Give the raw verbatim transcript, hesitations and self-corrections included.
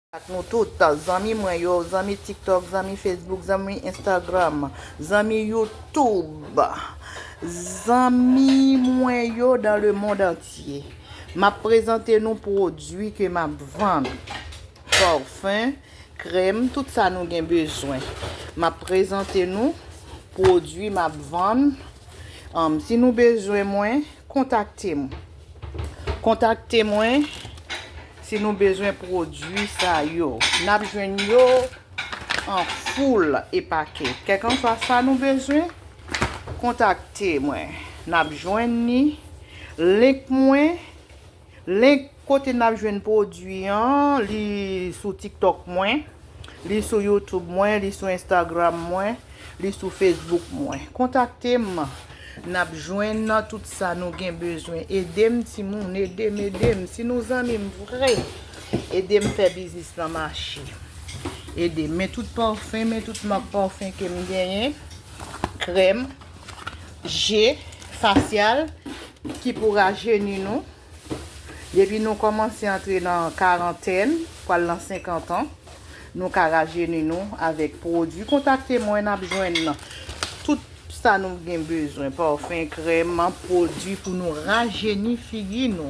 Ak nou tout, zanmi mwen yo, zanmi TikTok, zanmi Facebook, zanmi Instagram, zanmi YouTube, zanmi mwen yo dans le monde entier. M ap prezante nou pwodui ke m ap vann. Pòfen, krèm, tout sa nou gen bezwen. M ap prezante nou pwodui m ap vann. Um, si nou bezwen mwen, kontakte m. Kontakte mwen si nou bezwen pwodui sa yo. N ap jwenn yo an foul e pakèt. Kèlkanswa sa nou bezwen, kontakte mwen. N ap jwenn ni. Link mwen, link kote n ap jwenn pwodui an, li sou TikTok mwen, li sou YouTube mwen, li sou Instagram mwen, li sou Facebook mwen. Kontakte m. N ap jwenn nan tout sa nou gen bezwen. Ede m, timoun, ede m, ede m. Si nou zanmi m vre, ede m fè biznis lan mache. Ede m. Men tout pòfen, men tout mak pòfen ke m genyen, krèm, je, fasyal, ki pou rajeni nou. Depi nou kòmanse antre nan karantèn, pral nan senkant an, nou ka rajeni nou avèk pwodui. Kontakte mwen, n ap jwenn tout sa nou gen bezwen, pòfen, krèm, pwodui pou nou rajeni figi nou.